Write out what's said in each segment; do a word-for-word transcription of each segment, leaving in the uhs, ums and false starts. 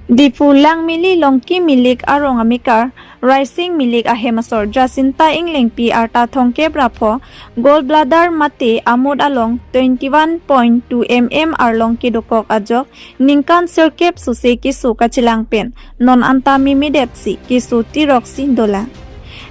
Diphu Langmili Longki Milik arong amekar Raising Milik ahem asor Jacinta Englengpi arta thomkep ra pho gallbladder mate amut along twenty one point two mm arlong kedokok ajok ningkan sirkep sose keso kachelang pen non anta memedetsi keso tiroksi dolang.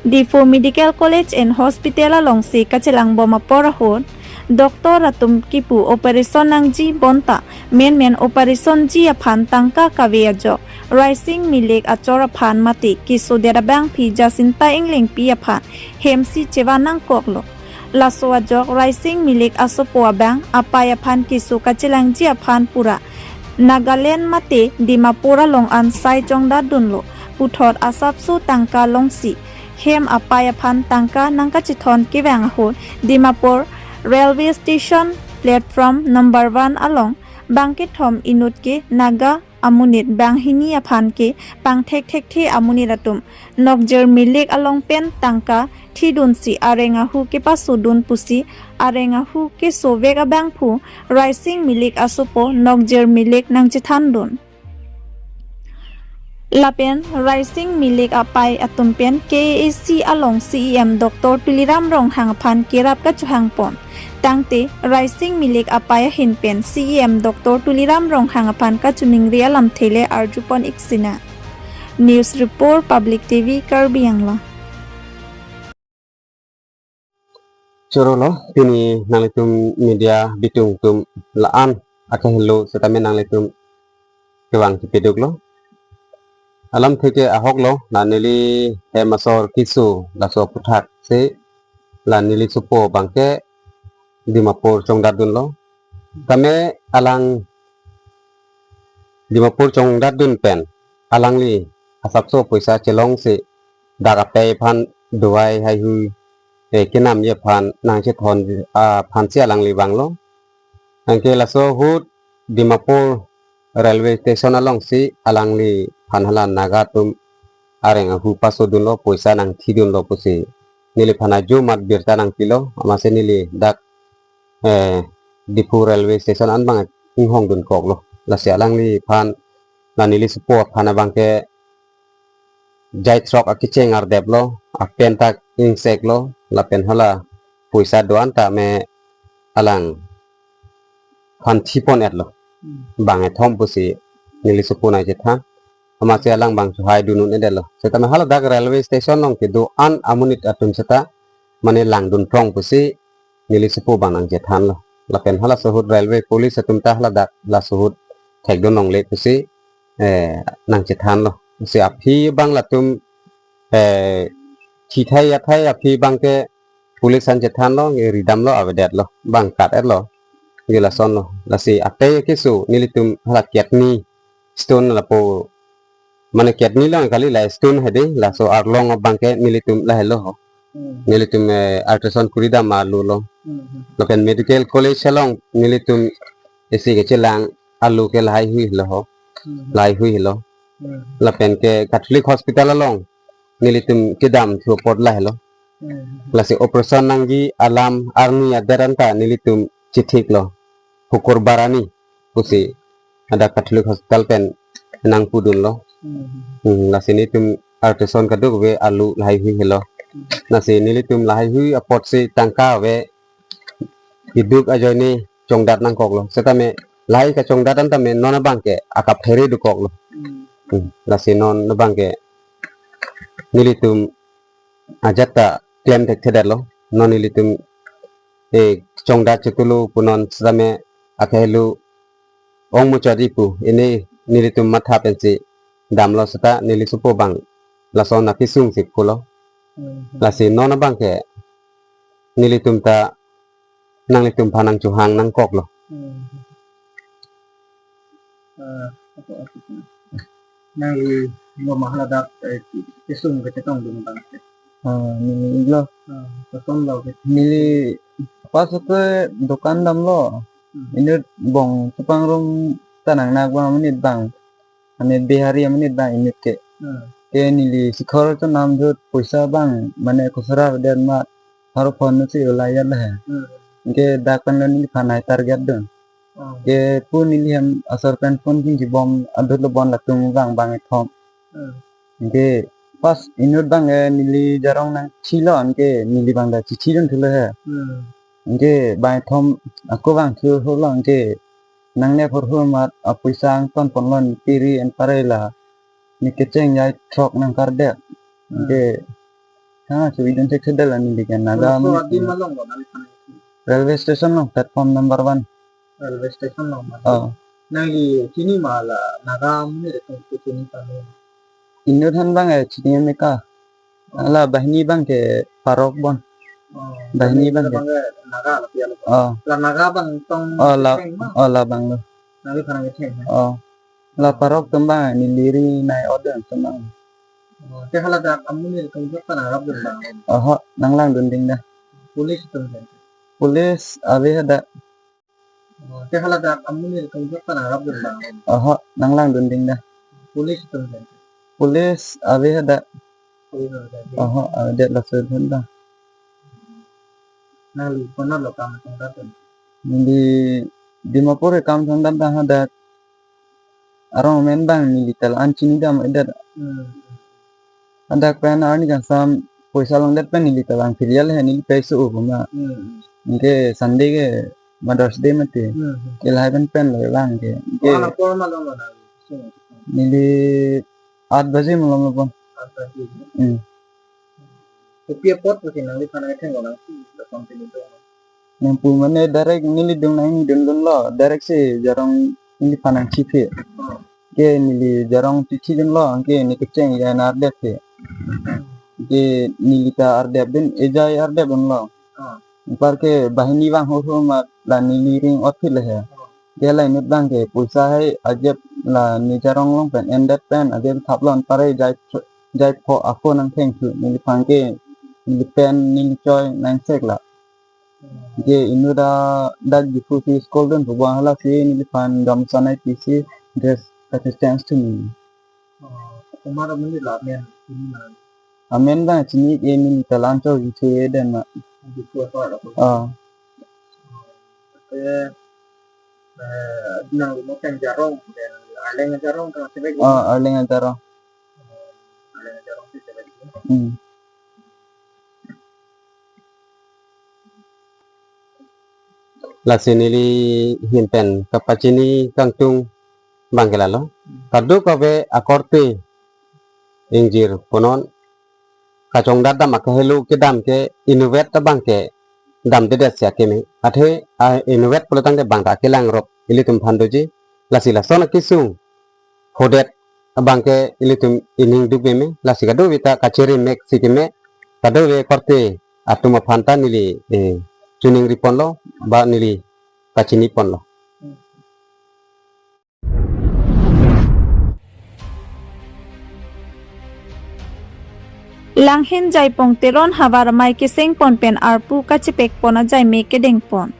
Diphu Medical College and Hospital alongsi kachelangbom apor ahut doctor atum kipu operation nangji bonta menmen operation ji aphan tangka kave ajok Raising Milik achor aphan mate kesodet abangpi Jacinta Englengpi aphan hemsi chevan nangkoklo. Laso ajok Raising Milik asopo abang apai aphan keso kachelangji aphan pura Nagaland mate Dimapur along an sai chongdatdunlo puthot asapso tangka longsi hem apai aphan tangka nangkachethon kevang ahut Dimapur railway station platform number one along bangkethom inut ke Naga amonit banghini aphan ke pangthek thekthe amonit atum nokjir Milik along pen tangka thidunsi areng ahu kepasodun pusi areng ahu kesovek abangphu Raising Milik asopo nokjir Milik nangchethandun. Lapen Raising Milik apai atum pen K A A C along C E M Doctor Tuliram Ronghang aphan kerap kachohangpon. Tangte Raising Milik apai ahin pen C E M Doctor Tuliram Ronghang aphan kachoningri alamthe le arjupon ik sinang. News Report, Public T V, Karbi Anglong. Choro lo, pini nanglitum media bitung atum la-an akehelo setame nanglitum kevang kepeduk lo. Alamthe ke ahok lo, la neli hem asor keso laso aphuthak si la neli sopo abangke Dimapur chongdatdunlo. Tame alang Dimapur chongdatdun pen alangli asapso poisa chelongsi dak apai aphan dawai haihui, eh, kenamji aphan nangchethon aphansi alangli vanglo. Anke laso ahut Dimapur railway station alongsi alangliphan hala Naga atum areng ahu pasodunlo, poisa nangthidunlo pusi neliphan ajo mat birta nangpilo, amatsi neli dak, eh, Diphu railway station an abang inghongdunkoklo. Lasi alangliphan la neli sopo aphan abangke jaithrok akecheng ardeplo, apen ta ingseklo, lapen hala poisa do-an tame alangphan thipon-etlo. Hmm. Bangkethom pusi neli sopo nangchethan. Amatsi alang abang chohai dun un-edetlo. Setame hala dak railway station along kedo-an amonit atum seta mane langdun prong pusi neli sopo abang nangchethanlo. Lapen halaso ahut railway police atum ta hala dak laso ahut thekdun longle pusi, eh, nangchethanlo. Si aphi abang latum, eh, thithai athai aphi abangke police an chethanlo, eh, ridamlo, avedetlo, bang kat-etlo. Ge lasonlo. Lasi athe keso nelitum hala kidney stone lapu, mane kidney along kali, la stone hedi, laso arlong abangke nelitum lahelo ho. Hmm. Nelitum, eh, ultrasound kuridam alu lo. Hmm, hmm. Lapen medical college along nelitum isi kechelang alu ke lahai hui lo ho. Hmm. Lahai hui lo. Hmm. Lapen ke Catholic Hospital along nelitum kedam thu apot lahelo. Hmm. Lasi operation nangji alam arni adet anta nelitum chethiklo. Hukur barani pusi ada Catholic Hospital pen nangpudunlo. Hmm. Hmm, lasi nelitum ultrasound kadokave alu lahai hui helo. Hmm. Lasi nelitum lahai hui apotsi tangka ave, keduk ajoine chongdat nangkoklo. Setame lahai kachongdat an tame non abangke akaphere dokoklo. Hmm. Hmm, lasi non abangke nelitum ajat ta klem thekthedetlo. Non nelitum, eh, chongdat chetulu punon setame akehelo ong muchot-i pu, ini nelitum matha pensi damlo seta neli sopo abang lason akesung si pulo. Hmm. Lasi non abangke nelitum ta nanglitum aphan nangchohang nangkoklo. Hmm. Eh, apa, apa itu? Nangli lo ma hala dak, eh, kesung kachetongdun abang. Ah, neli lo. Ah, kosonlo ke? Neli pas ke dokan damlo. Hmm. Inut bong chepangrum ta nangnak abang amonit abang. Mane Bihari amonit abang inut ke. Hmm. Ke neli sikhor chonam ahut poisa abang mane khusra avedet amat pharo phonsi ulai-et lo he. Hmm. Ke dak pen lo neliphan hai target dun. Oh. Ke pu neli hem asor pen phone kingki bom adut lo bon latum vang bang ethom. Hmm. Ke pas inut bang ke neli jarong nangchilo anke neli bang ta chichi dun thulo he. Hmm. Anke bang ethom ako bang thu holo anke nangne phor hu mat apuisa angton ponlon piri en parela. Ne kecheng jai throk nangkardet. Hmm. Anke ha chu idun thek sedel ani dikan Naga. Koso adim along lo nangli phan? Railway station along platform number one. Railway station along ma? Oh. Nangli chini ma la Naga amonit atum ke chini pame? Inut han bang eh chini meka. Oh. La banghini bang ke parok bon. Oh. Banghini bang ke. Bang ke Naga lapu lo. Oh. La Naga bang tong. Oh, la, kecheng ma? Oh, la bang lo. Nangli phan kecheng ma? Oh. La parok atum bang neli ri nai order atum bang. Oh, te haladak amonit atum jok ta nangrap dun bang? Oho, nanglang dun ding da. Police atum ke? Police ave hadak. Oh, te haladak amonit atum jok ta nangrap dun bang? Oho, nanglang dun ding da. Police atum ke? Police ave hadak. Police atum ke? Oho, avedet, laso dun da. Nangli konat lo kam thangdat dun? Neli Dimapur ke kam thangdat da hadak. Arong amen bang neli ta la-an chini dam edet. Hmm. Hadak pen arni kangsam poisa longdet pen neli ta lang filial he neli pei su u ma. Hmm. Anke Sunday ke Mother's Day mati. Hmm. Ke lahai pen pen lo lang ke. Anke ko-an apor malom lo nang? Neli aat baje malom lo pon. Aat baje. Hmm. Kopi apot pusi nangli phan ketheng lo nangsi lo continue dun? Nangpu mane direct neli dung nangdun dunlo, direct si jarong neli phan nangchiphe. Oh. Ke neli jarong chichi dunlo, anke ne kecheng jai nangardep he. Ke neli ta ardep dun, ejai ardep dunlo. Oh. Anpar ke banghini vang ho ho ma la neli ring otphit le he. Oh. Ke la inut bang ke poisa hai ajep la ne jarong along pen endet pen ajep thap lon pare jai jai pho ako nangtheng thu neliphan ke neli pen neli choi nangsek la. Ke inut ta dak Diphu si school dun pu bang hala si neliphan gamsa nai pisi dress kachechange thu neli. Oh, komat amonit la amen chini ma? Amen bang chini ke neli ta la-an chokji thu edet ma. Diphu asor lo. Ah. Te, eh, nangli mo pen jarong, then Arleng jarong ta chevek. Ah, Arleng jarong. Arleng jarong si chevek. Hmm. Lasi neli ahin pen kapachini kangtung bang ke lalo. Kadokave akorte ingjir punon kachongdat dam akahelo kedam ke inutvet ta bang ke damdedet si akeme. Athe a inutvet pulo tangte bang ta akelang rop ilitum aphan doji. Lasi lason akesung hodet abang ke ilitum ining duk meme, lasi kadokave ta kachere mek si keme, kadokave korte atum aphan ta neli, eh, choningri ponlo, ba neli kachini ponlo. Langhin Jaipong Teron havar amei keseng pon pen arpu kachepek pon ajai me kedeng pon.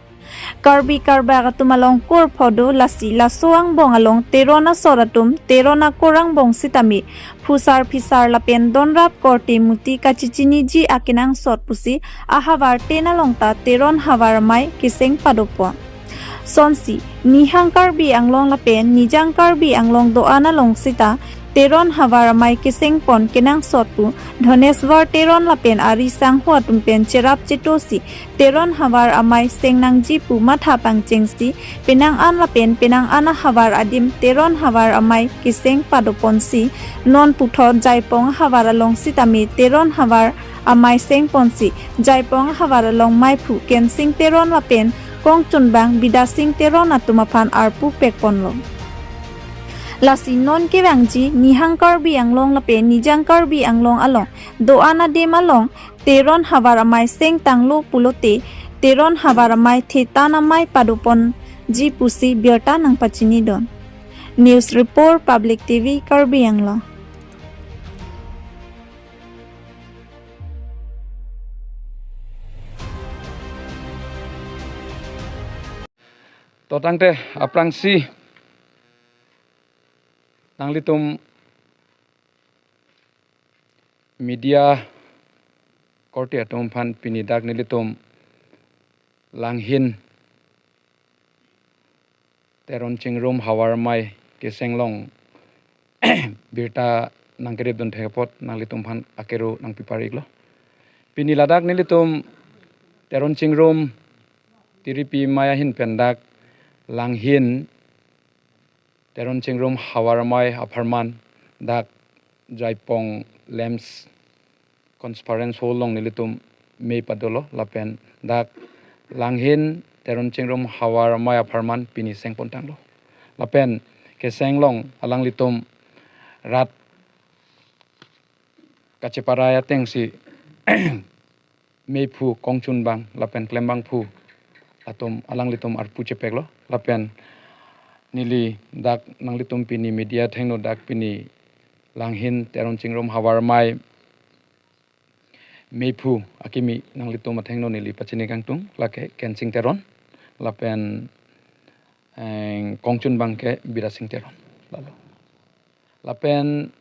Karbi Karbak atum along kur phodo lasi laso angbong along Teron asor atum Teron akur angbong sitame phusar phisar lapen donrap korte muti kachechiniji akenangsot pusi ahavar ten along ta Teron havar amei keseng pado pon. Sonsi Nihang Karbi Anglong lapen Nijang Karbi Anglong do-an along sita Teron havar amei keseng pon kenangsot pu Dhoneswar Teron lapen ari sangho atum pen cherap cheto si Teron havar amei seng nangji pu matha pangcheng si penang an lapen penang an ahavar adim Teron havar amei keseng pado pon si non puthot Jaipong havar along sitame Teron havar amei seng pon si Jaipong havar along meiphu Kensing Teron lapen kongchunbang Bidasing Teron atum aphan arpu pek ponlo. Lasi non kevangji Nihang Karbi Anglong lapen Nijang Karbi Anglong along do-an adim along Teron havar amei seng tanglo pulote Teron havar amei thetan amei pado ponji pusi birta nangpachini don. News Report, Public T V, Karbi Anglong. To tangte aphrangsi nanglitum media korte atum aphan pini dak nelitum Langhin Teron Chingrum Havar Amei keseng along birta nangkeripdun thek apot nanglitum aphan akero nangpi par-iklo. Pini ladak nelitum Teron Chingrum Tiripi Amei ahin pen dak Langhin Teron Chingrum Havar Amei apharman dak Jaipong Lamps Conference Hall along nelitum mei padolo lapen dak Langhin Teron Chingrum Havar Amei apharman pini sengpon tanglo. Lapen keseng along alanglitum rat kacheparai atengsi meiphu kongchunbang lapen klembangphu atum alanglitum arpu chepeklo. Lapen neli dak nanglitum pini media athengno dak pini Langhin Teron Chingrum Havar Amei meiphu akimi nanglitum athengno neli pachini kangtung, lake Kensing Teron lapen, eh, kongchunbang ke Birasing Teron. Lalo. Lapen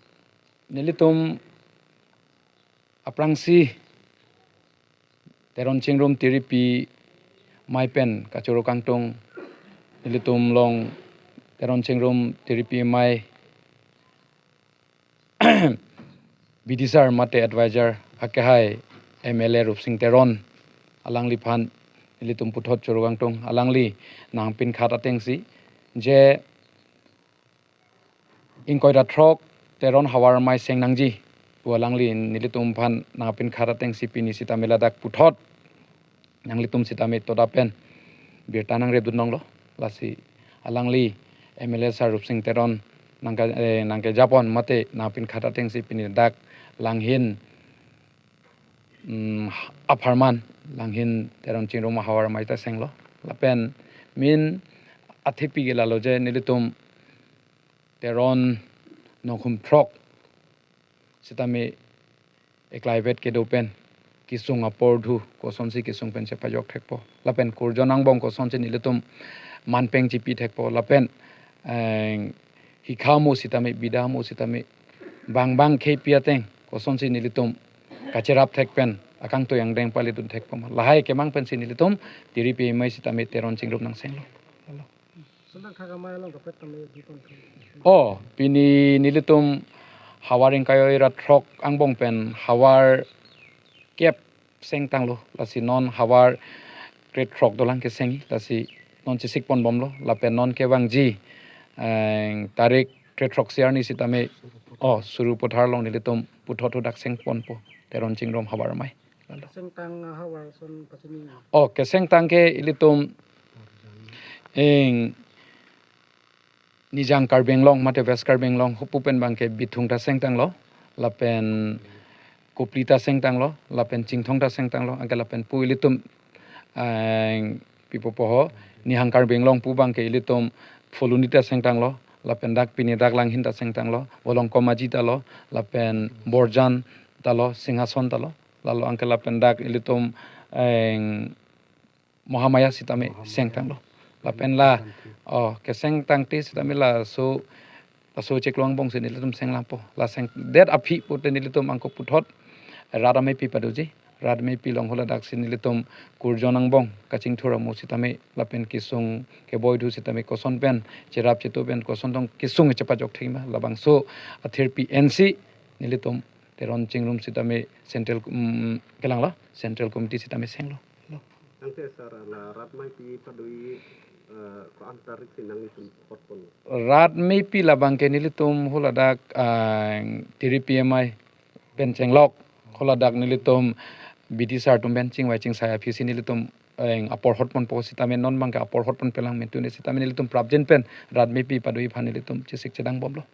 nelitum aphrangsi Teron Chingrum Tiripi Amei pen kachoro kangtung, nelitum along Teron Chingrum Tiripi Amei bidisar mate advisor akehai M L A Rupsing Teron alangliphan nelitum puthot choro kangtung, alangli nangpinkhat atengsi je ingkoi ra throk Teron Havar Amei seng nangji pu alangli nelitum aphan nangpinkhat atengsi pini sitame ladak puthot nanglitum sitame toda pen birta nangripdun longlo. Lasi alangli M L A sir Rupsing Teron nangke, eh, nangkejapon mate nangpinkhat atengsi pini dak Langhin, mm, apharman Langhin Teron Chingrum Havar Amei ta senglo. Lapen min athepi ke lalo je nelitum Teron nongkhum throk sitame eklai vet kedo pen kesung apor dhu kosonsi kesung pen chepajok thekpo, lapen kurjon angbong kosonsi nelitum manpeng chipi thekpo, lapen, eh, hikha mo sitame, bida mo sitame bang bang khepi ateng kosonsi nelitum kacherap thek pen akangtui angdeng palitun thekpo ma, lahai kemang pensi nelitum Tiripi Amei sitame Teron Chingrum nangsenglo. Sundang thak amei along kaprek tame di kon thang. Oh, pini nelitum havar ingkoi ra throk angbong pen havar kep sengtanglo, lasi non havar kre throk dolang kesengji, lasi non chesikpon bomlo, lapen non kevangji, eh, tarik kre throk si arni sitame, oh, Suru Pathar along nelitum puthot hadak sengponpo Teron Chingrum Havar Amei. Kesengtang havar ason pachini. Oh, kesengtang ke ilitum ing Nijang Karbi Anglong mate West Karbi Anglong hupu pen bangke Bithung ta sengtanglo, lapen Kopili ta sengtanglo, lapen Chinthong ta sengtanglo, anke lapen pu ilitum, eh, pipo poho, Nihang Karbi Anglong pu bangke ilitum Phuloni ta sengtanglo, lapen dak pini dak Langhin ta sengtanglo, Volongkom Aji ta lo, lapen Borjan ta lo, Singhason ta lo, lalo anke lapen dak ilitum, eh, Mahamaya sitame sengtanglo. Lapen la, oh, kesengtangte sitame laso, laso chiklo angbong si nelitum senglangpo. La sengdet aphi pute nelitum angko puthot rat ameipi padoji. Rat ameipi along hula dak si nelitum kurjon angbong kachingthur amo sitame lapen kesung keboi dhu sitame koson pen cherap chetu pen koson tong kesung chepajok thekma, labangso athirpi ensi nelitum Teron Chingrum sitame central, mm, kelanglo, central committee sitame senglo. Anke sir, la rat ameipi padoi, eh, ko-an tarik si nanglitum hotpon? Rat ameipi labangke nelitum hula dak, ah, Tiripi Amei pen chenglok, hula dak nelitum bidisar atum pen chingvai chingsai aphi si nelitum, eh, apor hotponpo sitame non bangke apor hotpon pelang mentu ne sitame nelitum prapjin pen rat ameipi padoi aphan nelitum chesik chedang bomlo.